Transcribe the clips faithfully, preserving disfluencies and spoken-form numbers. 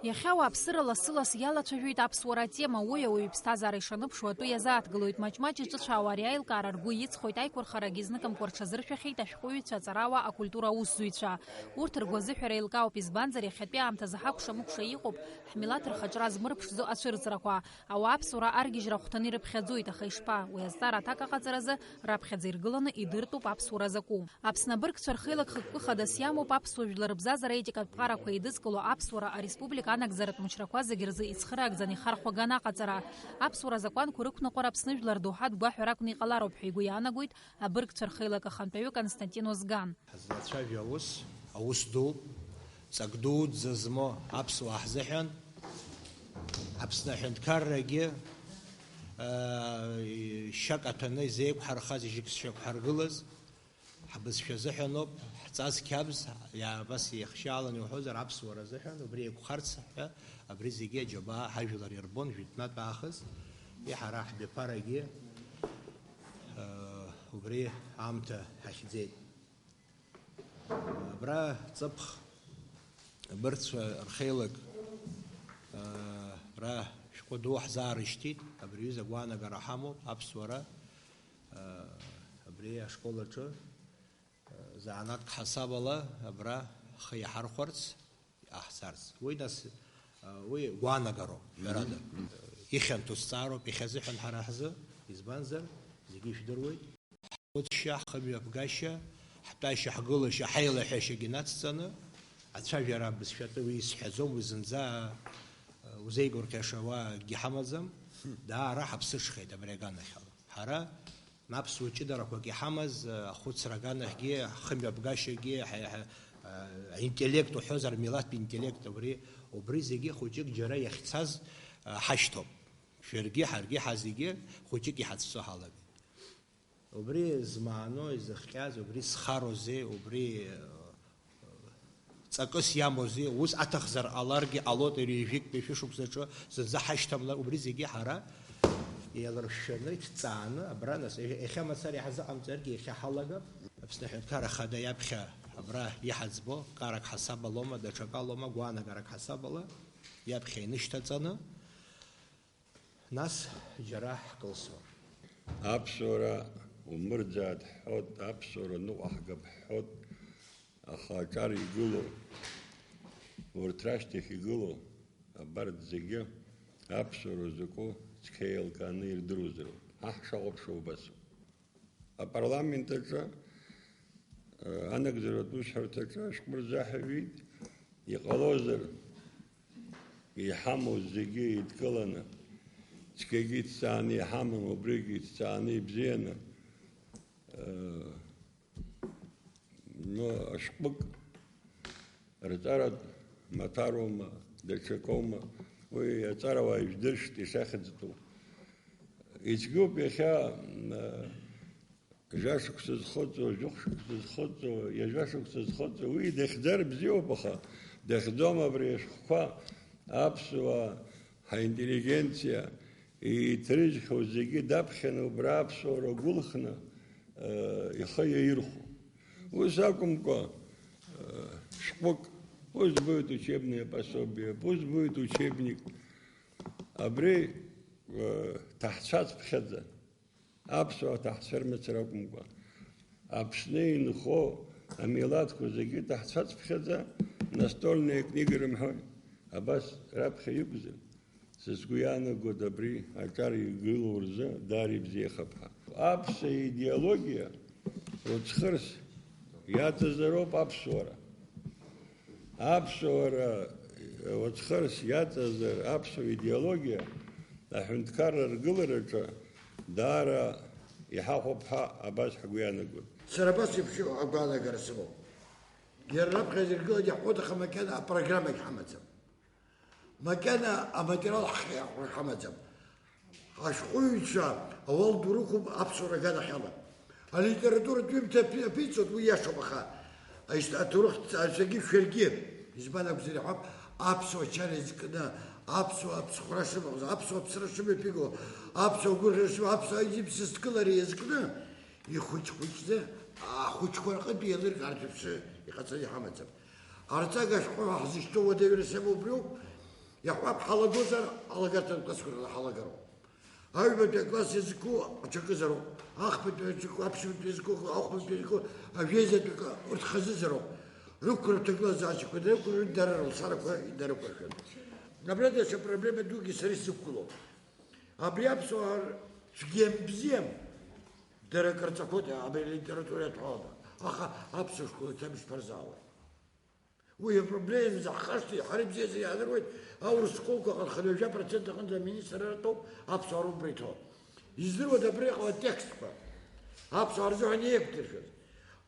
Иахьа ауааԥсыра лассы-ласс иалацәажәоит аԥсуара атема, уи ауаҩы иԥсҭазаара ишаныԥшуа атәы иазааҭгылоит. Маҷ-маҷ иҿыцәаауа ари аилкаара ргәы иҵхоит, аиқәырхарагьы зныкымкәа рҽазыршәахьеит ашәҟәыҩҩцәа, аҵарауаа, акультура аусзуҩцәа. Урҭ ргәазыҳәара еилкаауп, избанзар, иахьатәи аамҭазы ҳакәша-мыкәша иҟоуп ҳмилаҭ рхаҿра змырԥшӡо ацәырҵрақәа. Ауааԥсуара аргьежьра ахәҭаны ирыԥхьаӡоит, аха ишԥа, уи азҵаара аҭак аҟаҵаразы раԥхьаӡа иргыланы идыртәуп аԥсуара закәу. Аԥсны абыргцәа рхеилак хықәкы хадас иамоуп аԥсуа жәлар рыбзазара аетикатә ԥҟарақәа еидызкыло аԥсуара ареспублика анагӡаратә мчрақәа зегьы рзы ицхыраагӡаны ихархәаган аҟаҵара. Аԥсуара азакәанқәа рықәныҟәара Аԥсны жәлар доуҳатә гәаҳәаракны иҟалароуп ҳәа игәы иаанагоит абыргцәа рхеилак ахантәаҩы Константин Озган. Ҳазлацәажәо аус, аус дууп, ҵак дуӡӡа змоу аԥсуаа ҳзыҳәан, Аԥсны аҳәынҭқаррагьы, аа, шьак аҭәаны изеиқәҳархаз, ижьык-сжьык ҳаргылаз, ҳбызшәа азыҳәаноуп, ҳҵас қьабз, иа-, абас ихшьааланы иуҳәозар, аԥсуара азыҳәан, убри еиқәхарц ҳәа, абри зегьы аџьабаа ҳажәлар ирбон, жәытәнатә аахыс, и ҳара ҳбиԥарагьы, аа, убри аамҭа ҳахьӡеит. Абра ҵыԥх абыргцәа рхеилак, аа, абра шәҟәы ду ҳзаарышьҭит, абри аҩыза агәаанагара ҳамоуп, аԥсуара, аа, абри ашкол аҿы, аа, заанаҵк ҳасабала абра ҳхы иаҳархәарц, иҟаҳҵарц. Уи нас, аа, уи гәаанагароуп, ҳәарада. Мгм. Ихьанҭоу зҵаароуп иахьазыҳәан ҳара ҳзы, избанзар, зегьы ижәдыруеит. Ҳхәыцшьа, ҳхымҩаԥгашьа, ҳтәашьа, ҳгылашьа, ҳаилаҳәашьагьы нацҵаны, ацәажәара бызшәатәы уи исҳәаӡом, уи зынӡа, э, узеигәырӷьаша уа акгьы ҳамаӡам, даара ҳаԥсыҽхеит абри аганахьала. Ҳара аԥсуа ҷыдарақәак иҳамаз, э, ахәыцра аганахьгьы, ҳхымҩаԥгашьагьы, ҳа-, ҳа-, э, аинтеллект уҳәозар, милаҭтә интеллект убри, убри зегьы хәыҷык џьара иахьцаз, э, ҳашьҭоуп. Шәаргьы, ҳаргьы, ҳазегьы хәыҷык иҳацәцо ҳалагеит. Убри змааноу, изыхҟьаз, убри зхароузеи, убри, э, ҵакыс иамоузеи, ус аҭахзар ҟаларгьы ҟалоит, иара ҩажәиктәи шәышықәсаҿы зынӡа ҳашьҭамлар, убри зегьы ҳара еиларшәшәаны, иҭҵааны, абра нас, иахьа мацара иҳазыҟамҵаргьы, иахьа ҳалагап. Аԥсны Аҳәынҭқарра Ахада иаԥхьа абра иҳаӡбо, карак ҳасабалома, даҽакалома, гәаанагарак ҳасабала, иаԥхьа инышьҭаҵаны, нас џьара ҳкылсуан. Аԥсуара умырӡааит ҳҳәот, аԥсуара ныҟәаҳгап ҳҳәот, аха аҿар игылоу, урҭ рашьҭахь игылоу, абарҭ зегьы аԥсуара закәу цқьа еилкааны ирдыруазароуп. Ҳа ҳшахәаԥшуа убасоуп. Апарламент аҿы, э, анагӡаратә усҳәарҭаҿы ашәҟәы рзаҳәаҩит, иҟалозар, иҳамоу зегьы еидкыланы, цқьагьы иҭҵааны иҳамам, убригьы иҭҵааны ибзианы, э, ну, ашәҟәык рҵаратә маҭәароума, даҽакоума, уи аҵарауаа ижәдыршәт ишахьӡтәу. Ицәгьоуп иахьа, э, Жәашықәса зхыҵуа, жәохә шықәса зхыҵуа, ҩажәа шықәса зхыҵуа, уи дахьӡар бзиоуп, аха дахьӡом абри ашәҟәқәа аԥсуаа, ҳаинтеллигенциа иҭрыжьхьоу зегьы даԥхьаны убра аԥсуара гәылхны, э, ихы иаирхәо. Ус акәымкәа, э, шәҟәык, пусть будет учебное пособие, пусть будет учебник, абри, э, ҭаҳцәацԥхьаӡа. Аԥсуаа ҭаҳцәырмыцыр акәымкәа, Аԥсны инхо амилаҭқәа зегьы ҭаҳцәацԥхьаӡа настольная книга рымҳәои, абас раԥхьа иқәзар, са сгәы иаанагоит абри аҿар игылоу рзы даара ибзиахап ҳәа. Аԥсуа идеологиа уцхырс иаҵазароуп аԥсуара. Аԥсуара уцхырс иаҵазар аԥсуа идеологиа аҳәынҭқарра ргылараҿы даара иҳахәап ҳәа абас ҳгәы иаанагоит. Сара абас еиԥш агәаанагара сымоуп. Иара раԥхьа иргылан иаҳҳәоит, аха макьана апрограммагь ҳамаӡам. Макьана аматериал ҳхы иахәра ҳамаӡам. Ашәҟәыҩҩцәа ауал ду рықәуп аԥсуара аганахьала. Алитературатә ҩымҭа аԥи-, аԥиҵоит, уи иашоуп, аха аист-, аҭоурых ҵаҩцәагьы шәаргьы, избан акәзар иҳәап, аԥсуа чара иазкны, аԥсуа аԥсхәра шымоу, аԥсуа аԥсра шымҩаԥиго, аԥсуа агәырӷьара шымоу, аԥсуа аидиԥсысҭгылара иазкны, ихәыҷ-хәыҷӡа, ахәыҷқәа рҟынтә еилыркаартә еиԥш иҟаҵаны иҳамаӡам. Арҵага ашәҟәы ҳәа ҳзышьҭоу уадаҩрас иамоу убриоуп. Иаҳҳәап, ҳалагозар, алагарҭатә классқәа рыла ҳалагароуп. Аҩбатәи акласс иазку аҽакызароуп. Ахԥатәи аҿы, аԥшьбатәи иазку, ахәбатәи иазку, ажәеизатәи акы, урҭ хазызароуп. Рықәра ҭагылазаашьақәа днарықәыршәоит, дара рылшарақәа инарықәыршәоит. Абра даҽа проблема дугьы сара исзықәгылоуп. Абри аԥсуаа цәгьам бзиам, дара акыр ҵақәоит абри алитература иадҳәалада. Аха аԥсуа школ иҭабжьқәа рзаауеит. Уи апроблема заҳхашҭи, ҳара ибзиаӡаны иаадыруеит, аурыс школқәа ҟарханы ҩажәа процент аҟынӡа аминистрра ртәоуп, аԥсуаа роуп иҭоу. Издыруада абри аҟала атекстқәа? Аԥсуаа рзыҳәан еиқәдыршәаз.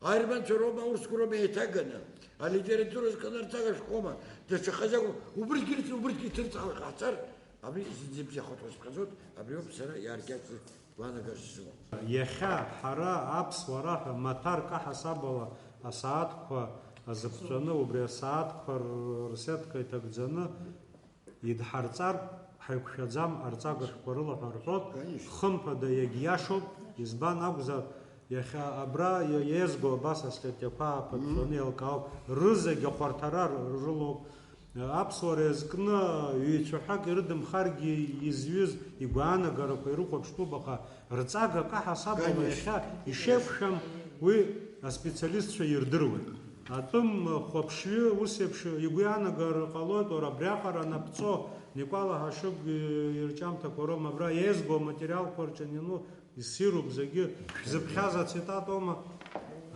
Аерманцәа роума, аурысқәа роума еиҭаганы, алитература зканарҵага шәҟәома, даҽа хазы акәым, убригьы рыҭ-, убригьы иҭырҵаауа иҟаҳҵар, абри зынӡа ибзиахоит ҳәа сыԥхьаӡоит, абриоуп сара иааркьаҿны гәаанагара сзымоуп. Иахьа ҳара аԥсуара ҳәа маҭәарк аҳасабала асааҭқәа азыԥҵәаны, убри асааҭқәа р-, рсеҭка иҭагӡаны идҳарҵар, ҳаиқәшәаӡам, арҵага шәҟәқәа рыла ҳәа рҳәоит. Конечно. Хымԥада, иагьиашоуп, избан акәзар, иахьа абра иа-, иеизго абас астатиақәа ааԥыҵәҵәаны еилкаауп, рызегь ахәарҭара р-, рылоуп. Аԥсуара иазкны ҩ-цәаҳәак ирыдымхаргьы изҩыз игәаанагарақәа ирыхәаԥштәуп, аха рҵага каҳасабала Конечно. Иахьа ишеиқәшәам уи аспециалистцәа ирдыруеит. Атәым хәаԥшҩы ус еиԥш игәы иаанагар ҟалоит, уара, абриаҟара анаԥҵо, Никәала Ҳашыг ирҿиамҭақәа роума, абра еизго аматериалқәа рҿы аниану, иссируп зегьы, шәзыԥхьаз ацитатоума?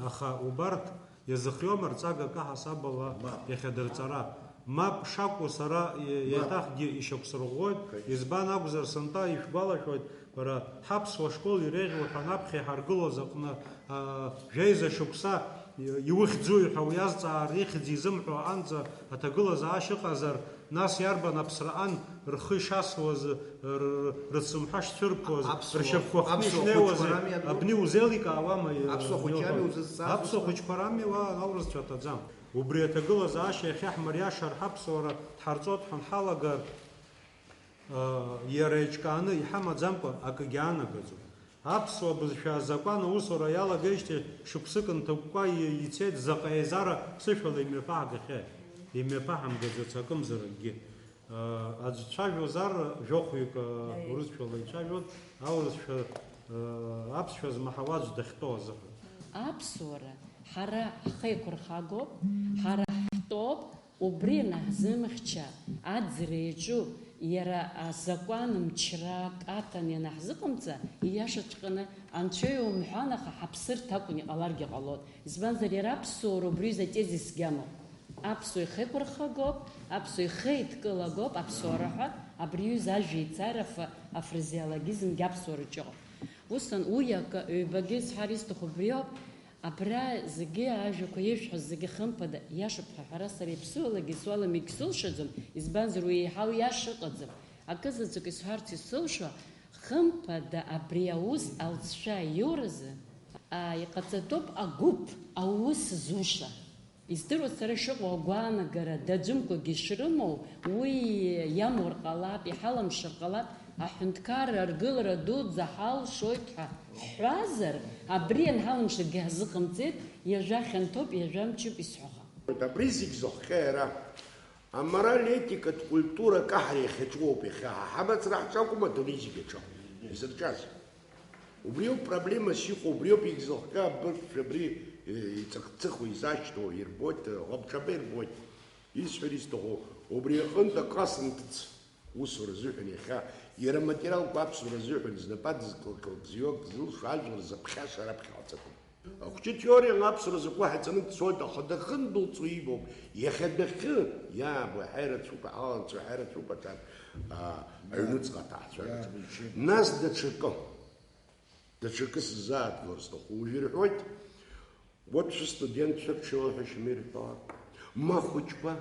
Аха убарҭ иазыхиоума рҵага каҳасабала Мап. Иахьадырҵара? Мап шакәу сара е-, Мап. Еиҭахгьы ишьақәсырӷәӷәоит. Избан акәзар, сынтәа ишәгәалашәоит, бара, ҳаԥсуа школ иреиӷьу ҳәа анаԥхьа иҳаргылоз аҟны, аа, жәеиза шықәса иухьӡуи ҳәа уи азҵаара ихьӡ изымҳәо аҟанӡа аҭагылазаашьа ыҟазар, нас иарбан аԥсраан рхы ишасуаз, р-, рыцымҳәа шцәырԥуаз, Аԥсуа, ршьапқәа хны аԥсуа ишнеиуаз, хәыҷқәа рами абри? Абни узеиликаауама, Аԥсуа хәыҷы иоуҳәо? Ами узызҵааз Аԥсуа усҟан? Хәыҷқәа рами уа аурысцәа аҭаӡам. Убри аҭагылазаашьа иахьа ҳмариашар, ҳаԥсуара дҳарҵоит ҳәа анҳалагар, Иара еиҿкааны иҳамаӡамкәа акгьы аанагаӡом. Аԥсуа бызшәа азакәан аусура иалагеижьҭеи шықәсык нҭакәкәа ицеит, заҟа еизара ԥсышәала имҩаԥаҳгахьеи? Имҩаԥаҳамгаӡац акымзаракгьы. Аӡә дцәажәозар, жәохәҩык урысшәала ицәажәоит, аурысшәа, аԥсшәа змаҳауа аӡә дахьтәоу азыҳәан. Аԥсуара ҳара ҳхеиқәырхагоуп, ҳара ҳтәоуп, Убри анаҳзымхьча, аӡра иаҿу иара азакәан мчрак аҭан ианаҳзыҟамҵа, ииашаҵәҟьаны, анцәа иумҳәан, аха ҳаԥсырҭ акәын иҟаларгьы ҟалон. Избанзар, иара аԥсуара убри аҩыза атезисгьы амоуп. Аԥсуа ихеиқәырхагоуп, аԥсуа ихеиҭкылагоуп, аԥсуара ҳәа абри аҩыза ажәеицара аф-, афразеологизмгьы аԥсуараҿы ыҟоуп. Усҟан уи акы, ҩбагьы исҳәар исҭаху убриоуп, Абра зегьы ажәақәа иршәҳәаз зегьы хымԥада, иашоуп ҳәа ҳәара сара иԥсуалагьы суалам егьсылшаӡом, избанзар, уи еиҳау иаша ыҟаӡам. Акы заҵәык исҳәарц исылшо, хымԥада абри аус алҵшәа аиуразы, аа, иҟаҵатәуп агәыԥ аус зуша. Издыруа сара ишыҟоу агәаанагара даӡәымкәагьы ишрымоу, уи иамур ҟалап, иҳалымшар ҟалап, Аҳәынҭқарра аргылара дуӡӡа ҳалшоит ҳәа ҳҳәазар, абри анҳалымшагьы ҳзыҟамҵеит, иажәа хьанҭоуп, иажәа мчуп исҳәаха. Абри зегь зыхҟьа иара, амораль, етикатә культура каҳара иахьаҿуоуп иахьа, ҳа ҳабацара ҳҿакәым адунеи зегь аҿы изырҿиаз. Убриоуп проблемас иҟоу, убриоуп егьзыхҟьа абыргцәа абри, э, иҵыхцыхуа изашьҭоу, ирбоит, э, ӷәаԥҽаба ирбоит. Исҳәар исҭаху, убри аҟынтә акласс нҭыҵ. Усура азыҳәан иахьа иара аматериалқәа аԥсуара азыҳәан знапы адызкылак бзиоуп зылшо ажәлар зыԥхьаша раԥхьа ҟаҵатәуп. Ахәыҷы теориала аԥсуара закәу ҳаҵаны дцоит, аха дахьындәылҵуа ибоуп. Иахьа дахьы иаабо ҳаирацәоуп, аҟаланцәа ҳаирацәоуп аҿар, аа, аҩныҵҟа аҭаацәараҿы. Иаабо ичы. Нас даҽакы, даҽакы сзааҭгылар сҭаху, уажә ирҳәоит, Урҭ шәыстудентцәа рҽеилаҳәашьа ирҳәалак, ма хәыҷқәа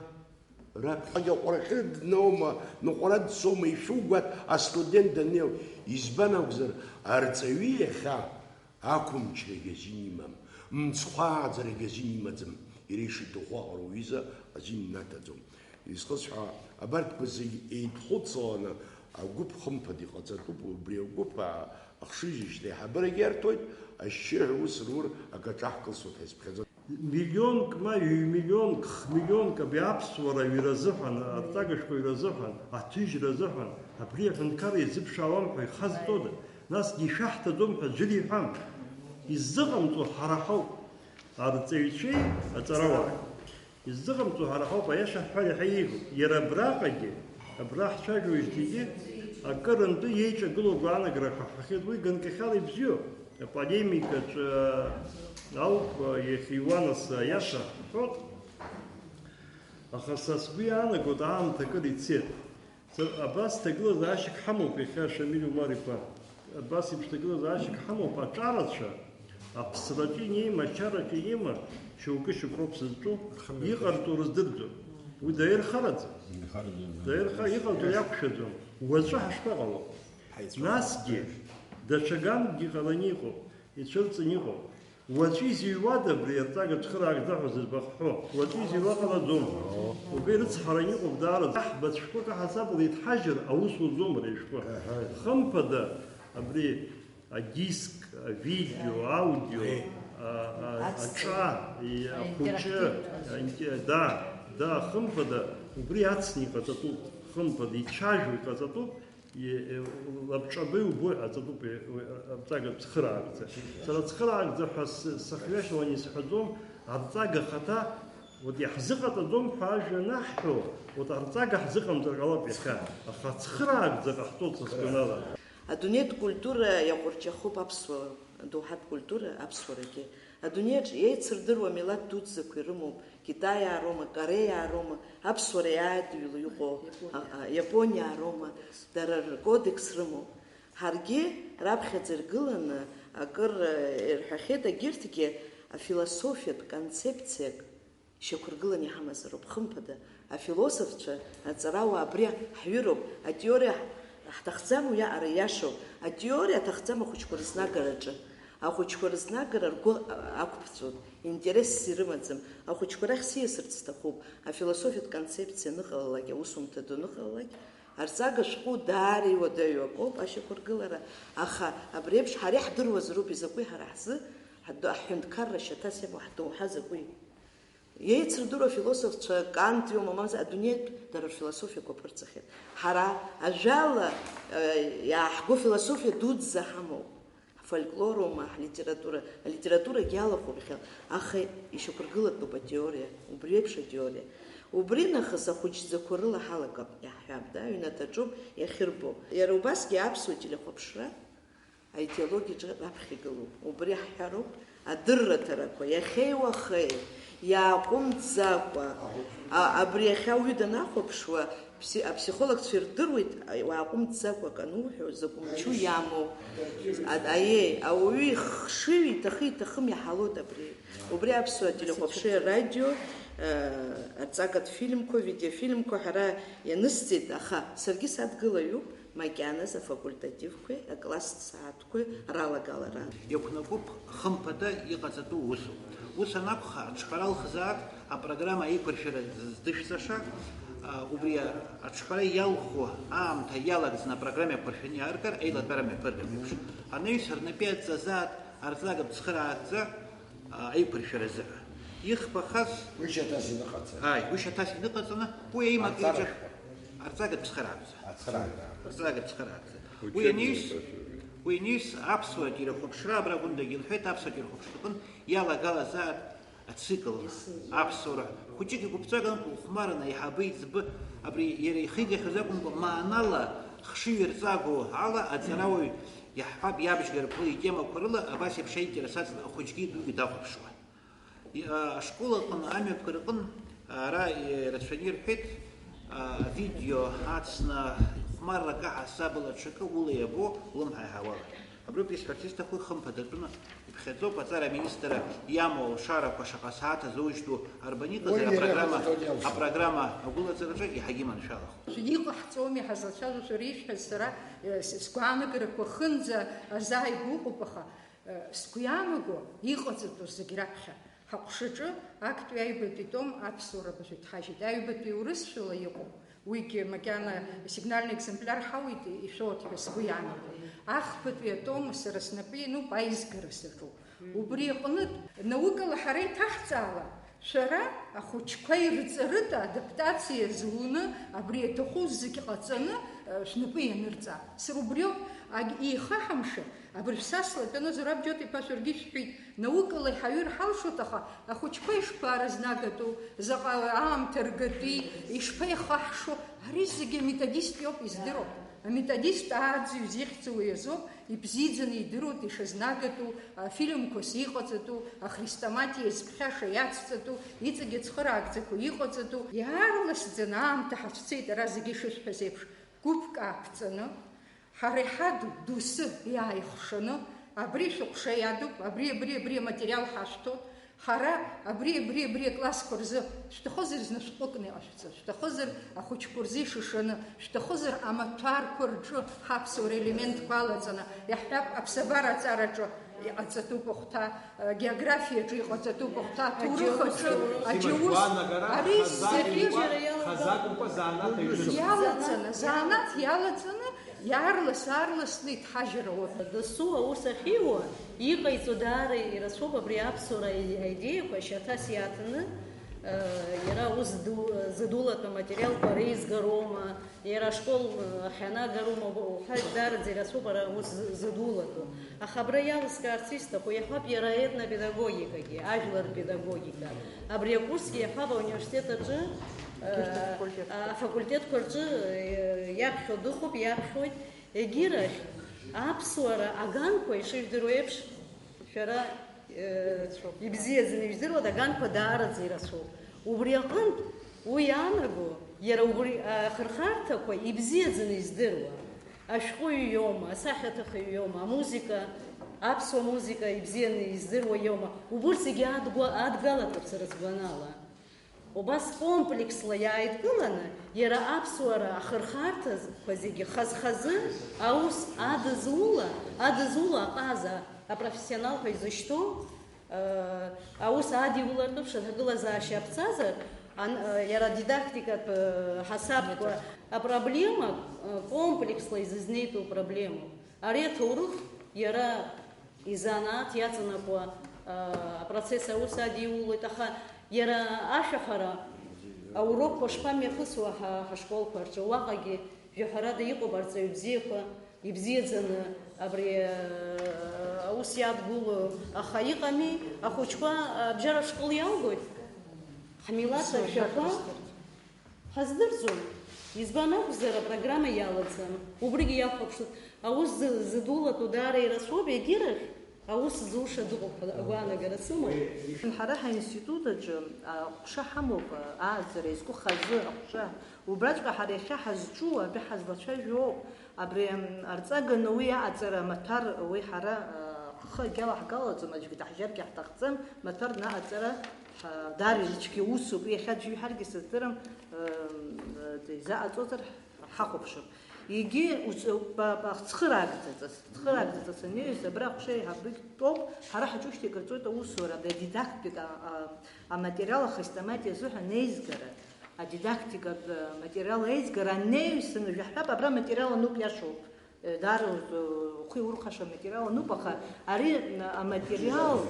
раԥхьагьы аҟәарахьы дноума, ныҟәара дцома, ишәугәаҭ астудент даннеи, избан акәзар, арҵаҩы иахьа ақәымчрагьы азин имам, мцхәы ааӡарагьы азин имаӡам, иара ишиҭаху аҟара уҩыза азин инаҭаӡом. Изхысҳәаауа, абарҭқәа зегь еидхәыцланы агәыԥ хымԥада иҟаҵатәуп, убри агәыԥ а-, ахшыҩзышьҭа аиҳабырагьы иарҭоит, ашьшьыҳәа ус рур акаҿаҳкылсуеит ҳәа исыԥхьаӡоит. Миллионк ма ҩ-миллионк, х-миллионк абри аԥсуара ҩра азыҳәан, арҵага шәҟәыҩҩра азыҳәан, аҭыжьра азыҳәан, абри аҳәынҭқарра иазыԥшаауам ҳәа ихазҵода? Насгьы ишәаҳҭаӡом ҳәа аӡәыр иҳәам. Иззыҟамҵо ҳара ҳауп, арҵаҩцәеи аҵарауааи. Иззыҟамҵо ҳара ҳауп, аиаша ҳҳәар иаҳа еиӷьуп. Иара абраҟагьы, абра ҳцәажәоижьҭеигьы, акырынтәы иеиҿагылоу агәаанагара ҳәа ҳахьыӡ, уи ганкахьала ибзиоуп. Аполемикаҿы ауп иахьа иуанасыҳәа аиаша ҳҳәоит. Аха са сгәы иаанагоит, аамҭа акыр ицеит. Ца-, абас ҭагылазаашьак ҳамоуп иахьа, Шамиль Умар-иԥа. Абас еиԥш ҭагылазаашьак ҳамоуп, аҿарацәа, аԥсраҿы инеима, ачараҿы инеима, шьоукы-шьоукы роуп сызҿу, иҟарҵо рыздырӡом. Уи даирхараӡам. Иҟарҵо, иҟарҵо иақәшәаӡом. Уаҵәы ҳашԥаҟало? Насгьы, даҽа ганкгьы ҟаланы иҟоуп, ицәырҵын иҟоуп. Уаҵәы изыҩуада абри арҵага цхыраагӡа ҳәа зызбахҳәо? Уаҵәы изыҩуа ҟалаӡом. Убри рыцҳаран иҟоуп даараӡа. Аҳбацәқәак аҳасабала иҭҳажьыр аус уӡом ари ашәҟәы. Хымԥада, абри адиск, авидео, аудио, а, а, аҿа, и-, ахәыҷы, аинтерактивтә. Аинте-, да, да, хымԥада, убри ацны иҟаҵатәуп, хымԥада, ицәажәо иҟаҵатәуп. Е, е, лабҿабеи убои, аҵатәуп, е, уи, а, арҵага цхыраагӡа. Сара цхыраагӡа ҳәа с-, сахьҩашьауан исҳәаӡом, арҵага ахаҭа, вот, иаҳзыҟаҵаӡом ҳәа ажәа анаҳҳәо, вот, арҵага ҳзыҟамҵар ҟалап иахьа, аха цхыраагӡа ҟаҳҵоит са сгәанала. Адунеитә культура иаҟәырҷахоуп аԥсуара, адоуҳатә культура аԥсуарагьы. Адунеиаҿ еицырдыруа милаҭ дуӡӡақәа ирымоуп, Китаиаа роума, Кореиаа роума, аԥсуара иааидыҩло иҟоу, а, а, Иапониаа роума, дара ркодекс рымоуп. Ҳаргьы раԥхьаӡа иргыланы акыр, э, ирҳәахьеит, егьырҭгьы афилософиатә концепциак шьақәыргыланы иҳамазароуп, хымԥада, афилософцәа, аҵарауаа абри ҳҩыроуп, атеориа ҳҭахӡам, уиаҟара ииашоуп, атеориа аҭахӡам ахәыҷқәа рызнагараҿы. Ахәыҷқәа рызнагара ргәы ақәԥҵәоит, интересс ирымаӡам. Ахәыҷқәа рахь сиасырц сҭахуп, афилософиатә концепциа аныҟалалак, аусумҭа ду аныҟалалак, арҵага шәҟәы даара иуадаҩу акоуп ашьақәыргылара, аха абри еиԥш ҳара иаҳдыруазароуп изакәи ҳара ҳзы ҳдо-, ҳҳәынҭқарра шьаҭас иамоу ҳдоуҳа закәи? Еицырдыруа афилософцәа Кант иоума, мамзар, адунеитә дара рфилософиақәа ԥырҵахьеит. Ҳара ажәала, э, иааҳго философиа дуӡӡа ҳамоуп. Ҳфольклор аума, ҳлитература, алитературагьы алахәуп иахьа, аха ишьақәыргылатәуп атеориа, убри еиԥш атеориа. Убри нахыс ахәыҷӡақәа рыла ҳалагап, иаҳҳәап, да, аҩнаҭаҿоуп иахьырбо. Иара убасгьы аԥсуа телехәаԥшра аидеологиаҿы раԥхьа игылоуп. Убри ҳҳәароуп, адырраҭарақәа, иахьеи уахеи, иааҟәымҵӡакәа, а, абри иахьа ауаҩы данахәаԥшуа, пси-, аԥсихологцәа ирдыруеит, а, уааҟәымҵӡакәа акы ануҳәо, закә мчу иамоу. А, аиеи, ауаҩы ихшыҩ иҭахы-иҭахым иаҳалоит абри. Убри аԥсуа телехәаԥшреи арадио, э, арҵагатә фильмқәа, видеофильмқәа ҳара ианысҵеит, аха саргьы садгылаҩуп. Макьаназы афакультативқәеи акласстә сааҭқәеи ралагалара. Иақәнагоуп хымԥада иҟаҵатәу усуп. Ус анакәха, аҿҳәара алхзаап апрограмма аиқәыршәара здышәҵаша, а, убри аҿҳәара иалху аамҭа иалагӡаны апрограмма еиқәыршәаны иааргар, аилатәара мҩаԥыргап еиԥш. Анаҩс рнапы иадҵазаат арҵага цхыраагӡа, а, аиқәыршәара азыҳәа. Ихԥахаз Уи шьаҭас иныҟаҵа. Ааи, уи шьаҭас иныҟаҵаны, уи аимак Арҵара иҿы шәҟәы. Арҵага цхыраагӡа. Ацхыраагӡа. Арҵага цхыраагӡа. Уи Учебник аниҩс, спрашиваю. Уи аниҩс аԥсуа телехәаԥшра абра Гәындагьы илҳәеит, аԥсуа телехәаԥшраҟын иалагалазаат ацикл аԥсуара. Хәыҷык игәыԥҵәаган, ухәмарны аиҳабы иӡбы абри иара ихигахьаз акәымкәа, маанала хшыҩ ирҵаго ала аҵарауаҩ иаҳҳәап, иабжьгарақәа, итемақәа рыла абас еиԥш аинтерес аҵла ахәыҷгьы идугьы дахәаԥшуа. И-, а, ашкол аҟны, амҩаԥгара аҟны, ара ирацәаны ирҳәеит, а, видео ацны хәмаррак аҳасабала ҽакы ула иабо улымҳа иаҳауала. Абриоуп исҳәарц исҭаху, хымԥада атәы иԥхьаӡоуп, аҵара аминистрра иамоу алшарақәа шаҟа сааҭ азоужьтәу арбан иҟазар, Уи иара апрограмма, иҟаҵатәу иалшоит. Апрограмма агәылаҵараҿы иаҳагьы иманшәалахоит. Иҟаҳҵоми ҳазлацәажәо, шәара ишәҳәаз сара, э, с-, сгәаанагарақәа хынӡа азааигәа ыҟоуп, аха Сгәы иаанаго, иҟаҵатәу зегь раԥхьа ҳаҟәшаҿы актәи аҩбатәи том аԥсуара абыржәы иҭҳажьит. Аҩбатәи урысшәала иҟоуп, уигьы макьана сигнальный экземпляр ҳауит, ишәоит ҳәа сгәы иаанагоит. Ахԥатәи атом сара снапы иануп, аизгара саҿуп. Убри аҟнытә, наукала ҳара иҭаҳҵаала, шәара ахәыҷқәа ирҵарыта адаптациа зуны, абри аҭаху зегь ҟаҵаны, э, шәнапы ианырҵа. Сара убриоуп, аг-, еихаҳамшәа, абыржә са слатәаны Зураб Џьоҭ-иԥа шәаргьы шәҳәеит, наукала иҳаҩыр ҳалшоит, аха ахәыҷқәа ишԥаразнагатәу, заҟа аамҭа ргатәи, ишԥаихаҳшо, ари зегьы аметодист иоуп издыруа. Аметодист ааӡаҩ зихьӡу уи азоуп, ибзиаӡаны идыруеит ишазнагатәу, афильмқәа зыҟаҵатәу, ахрестоматиа зыԥхьаша иацҵатәу, иҵегь ацхыраагӡақәа иҟаҵатәу, иаарласӡаны аамҭа ҳацәцеит, ара зегьы ишышәҳәаз еиԥш, гәыԥк ааԥҵаны, ҳара иҳаду доусы иааихшаны, абри шәыҟәша иадуп, абри, абри, абри аматериал ҳашәҭоит, ҳара абри, абри, абри аклассқәа рзы шәҭахызар зны шәҟәыкны иҟашәҵа, шәҭахызар ахәыҷқәа рзы ишышаны, шәҭахызар амаҭәарқәа рҿы ҳаԥсуара елементқәа алаҵаны, иаҳҳәап, аԥсабара аҵараҿы иҟаҵатәуп ахәҭа, географиаҿы иҟаҵатәуп ахәҭа, аҭоурых аҿы, аџьаус, ари зегьы иалаҵаны, заанаҭ иалаҵаны, иаарлас-аарласны иҭҳажьыр ауп. Дасу аус ахьиуа, иҟаиҵо даара ирацәоуп абри аԥсуара аидеиақәа шьаҭас иаҭаны, э, иара аус ду-, зыдулатәу аматериалқәа реизгароума, иара ашкол, э, ахьанагароума уҳәа, даараӡа ирацәоуп ара аус зы-, зыдулатәу. Аха абра иалыскаарц исҭаху, иаҳҳәап, иара аетнопедагогикагьы, ажәлар рпедагогика. Абри акурсгьы иаҳҳәап ауниверситет аҿы, э, афакультетқәа рҿы, э, иаԥхьо дыҟоуп, иаԥхьоит. Егьирахь, аԥсуара аганқәа, ишыжәдыруа еиԥш, шәара, э, ибзиаӡаны ижәдыруада, аганқәа даараӡа ирацәоуп. Убри аҟынтә, уи иаанаго, иара убри ахырхарҭақәа ибзиаӡаны издыруа, ашәҟәыҩҩы иоума, асахьаҭыхҩы иоума, амузыка, аԥсуа музыка ибзианы издыруа иоума, убырҭ зегьы адгәа-, адгалатәуп сара сгәанала. Убас комплексла иааидкыланы, иара аԥсуара ахырхарҭақәа зегьы хаз-хазы аус адызула, адызула аҟаза апрофессионал ҳәа изышьҭоу, э, аус адиулартә ԥшьа аҭагылазаашьа аԥҵазар, ан-, э, иара адидактикатә, э, ҳасабқәа апроблема, э, комплексла изызнеитәу проблемоуп. Ари аҭоурых иара изанааҭ иаҵанакуа, а, апроцесс аус адиулоит, аха иара ашәаҳәара аурокқәа шԥамҩаԥысуа ҳа-, ҳашколқәа рҿы? Уаҟагьы, жәаҳәарада, иҟоуп арҵаҩы бзиақәа, ибзиаӡаны абри, а, аус иадгыло, аха иҟами, ахәыҷқәа абжьаратә школ иалгоит, ҳмилаҭ ашәақәа. Ҳаздырӡом. Избан акәзар, апрограмма иалаӡам. Убригьы иахәаԥшуеит. Аус зы-, зыдулатәу даара ирацәоуп, егьирахь аус зуша дыҟоуп ҳәа агәаанагара сымоуп. Ҳара ҳаинститут аҿы аҟәша ҳамоуп, ааӡара изку хазы аҟәша. Убраҵәҟьа ҳара иахьа ҳазҿу, абри ҳазлацәажәо ауп. Абри, м, арҵаганы уи аҟаҵара амаҭәар, уи ҳара, а, ҳхы агьала ҳгалаӡом, аӡәгьы даҳжьаргьы ҳҭахӡам, маҭәар наҟаҵара, ҳа, даара ицәгьа усуп, уи иахьа аӡәы иҳәаргьы сыздырам, м, изаҟаҵозар ҳахәаԥшып. Егьи уц-, ба-, ба-, цхыраагӡаҵас, цхыраагӡаҵас анеиз, абра аҟәша еиҳабык тәоуп, ҳара ҳаҿушьҭ икаҵоит аусура, абри адидактика, а, аматериал ахрестоматиа азыҳәан еизгара. Адидактикатә материал аизгара анеҩсаны, жәаҳҳәап, абра аматериал ануп, иашоуп. Даара ухы иурхаша аматериал ануп, аха ари аматериал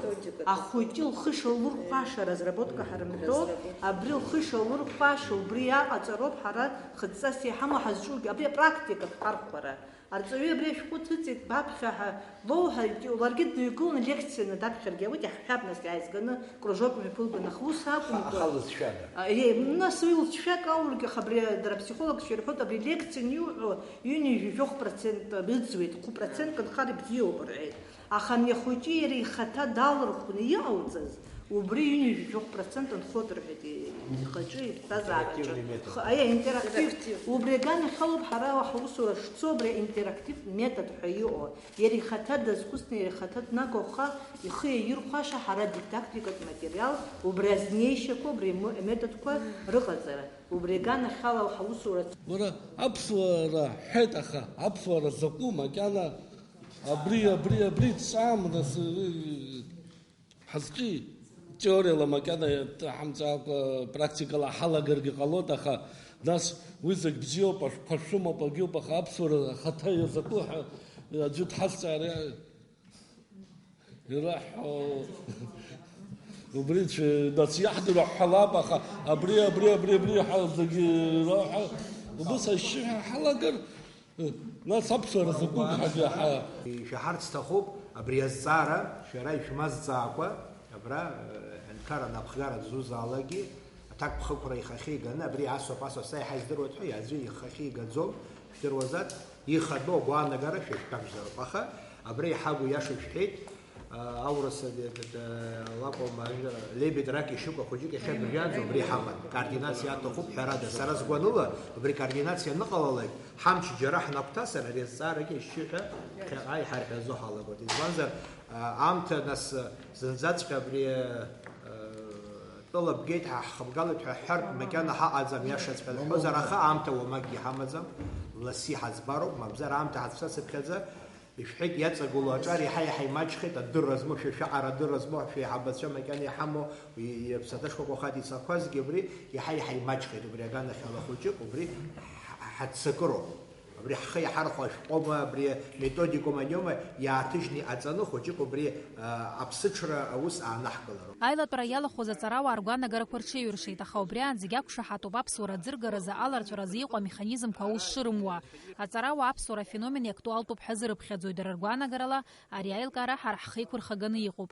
ахәыҷы лхы шалурхәаша, разработка ҳарымҳәо, абри лхы шалурхәаша, убри иаҟаҵароуп ҳара хыҵҵас иҳамоу ҳазҿугьы, абри апрактикатә ҳархәара. Арҵаҩы абри ашәҟәы ҭыҵит баԥхьа ҳәа лоуҳәа, ларгьы дыҩгыланы лекцианы даԥхьаргьы ауеит, иаҳҳәап, нас иааизганы кружок мҩаԥылган, аха ус акәымкәа. Аха лыҵшәада? А, е, нас уи лыҵшәак аургьы, аха абри дара аԥсихологцәа ирҳәоит, абри лекцианы иуҳәо ҩынҩажәи жәохә процент ыӡуеит, хәы процентк анхар ибзиоуп рҳәеит. Аха ани ахәыҷы иара ихаҭа далырхәны иҟауҵаз, убри ҩынҩажәи жәохә процент анхоит рҳәеит, и-, ихаҿы, иԥсҭазаараҿы. Интерактивный метод. Х-, аиа, интерактив. Интерактив. Убри аганахьалоуп ҳара ҳаусура шцо, абри интерактив метод ҳәа иҟоу. Иара ихаҭа дазхәыцны, иара ихаҭа днагахәха, ихы иаирхәаша ҳара дидактикатә материал, убри азнеишьақәа, убри мо-, аметодқәа рыҟаҵара. Убри аганахьала ҳаусура. Уара аԥсуара ҳҳәеит, аха аԥсуара закәу макьана абри, абри, абри дҵаам, нас, э, ҳазҿи? Теориала макьана ҳамҵакәа практикала ҳалагаргьы ҟалоит, аха нас уи зегь бзиоуп, ашәқәа шәымоуп, агьоуп, аха аԥсуара ахаҭа иазакәу ҳәа аӡәы дҳазҵаар. Ираҳҳәо убри цәы-, нас иаҳдыруа ҳҳәалап, аха абри, абри, абри, абри ҳәа зегьы раҳәа, убыс ашьшьыҳәа ҳалагар, нас аԥсуара закәуп ҳәа ҳа. Ишәаҳарц сҭахуп абри азҵаара, шәара ишәмазҵаакәа, абра, э, ҳәынҭқарра напхгара зузаалакгьы, аҭакԥхықәра ихахьы иганы, абри асоуп, асоуп, са иаҳа издыруеит ҳәа, аӡәы ихахьы игаӡом, шәдыруазар, ихатәу агәаанагара шәа шәтәакәзароуп. Аха абра иҳагу иаша шәҳәеит, а, аурыс, а, д-, д-, д-, лакәым, ажәа, лебедь, рак ишьук ахәыҷык иахьа дыбжьаӡом, абри ҳаман. Координациа аҭахуп, ҳәарада, сара сгәаныла, убри координациа аныҟалалак, ҳамч џьара ҳнагәҭасыр, ари азҵаарагьы ашьшьыҳәа ԥхьаҟа иҳарҳәазо ҳалагоит. Избанзар, а, аамҭа нас, а, зынӡаҵәҟьа абри, а, тәыла бгеит, ҳа ҳхыбгалеит ҳәа ҳҳәартә макьана ҳаҟаӡам, иашаҵәҟьа ҳҳәозар, аха аамҭа уамакгьы ҳамаӡам, лассы иҳаӡбароуп, мамзар аамҭа ҳацәцацыԥхьаӡа, ишәҳәеит, иаҵагылоу аҿар иаҳа-иаҳа имаҷхеит, адырра змоу, шәа шәаҟара адырра змоу, шәеиҳабацәа макьана иҳамоу, и-, иԥсаҭа шкәакәа хадицақәазгьы убри иаҳа-иаҳа имаҷхеит, убри аганахьала хәыҷык, убри ҳ-, ҳаццакыроуп. Абри ҳхы иаҳархәо ашәҟәоума, абри методикоума, аниоума, иааҭыжьны иҟаҵаны хәыҷык убри, а, аԥсыҽра аус аанаҳкылароуп. Аилатәара иалахәыз аҵарауаа ргәаанагарақәа рҽеиҩыршеит, аха убри аан зегь ақәшаҳаҭуп аԥсуара аӡыргаразы аларҵәаразы иҟоу амеханизмқәа аус шырымуа. Аҵарауаа аԥсуара афеномен иактуалтәуп ҳәа азырыԥхьаӡоит, дара ргәаанагарала, ари аилкаара ҳара ҳхы иқәырхаганы иҟоуп.